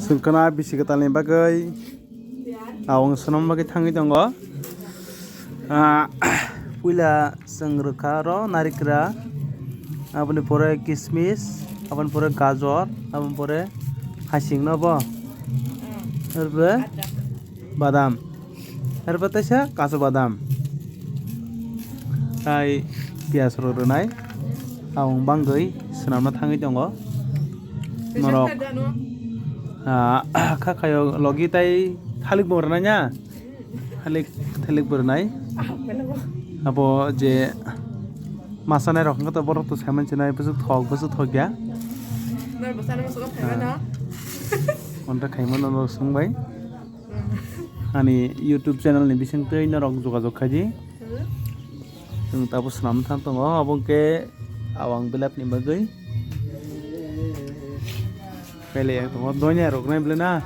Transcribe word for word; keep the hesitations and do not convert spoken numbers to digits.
Chwng khna bisi kwtalni bagwi awang swnam bagwi thangwi tongo. Ah, puila chwng rwkha oro narikra, aboni pore kismis, aboni pore gajor, aboni pore hasing no bo. Arpore badam. Arpore teisa kasu badam. Tai piyaj rok rwnai. Awang bangwi swnamna thangwi tongo. Norok, ah, kha khayo logi tai thalik bo rwnai na. Thalik, thalik bo rwnai. Abo je masanai rok wngkha to borok to saiman sinai bwswk thok bwswk thok ya. Kontra khaimano norok swngbai. Ani YouTube channel ni bisingtwi norok jogajog khaidi. Chwng tabuk swnam thang tongo, obo hwnkhe awang belap ni bagwi. Pele yak tongo, doina rok nai bwle na.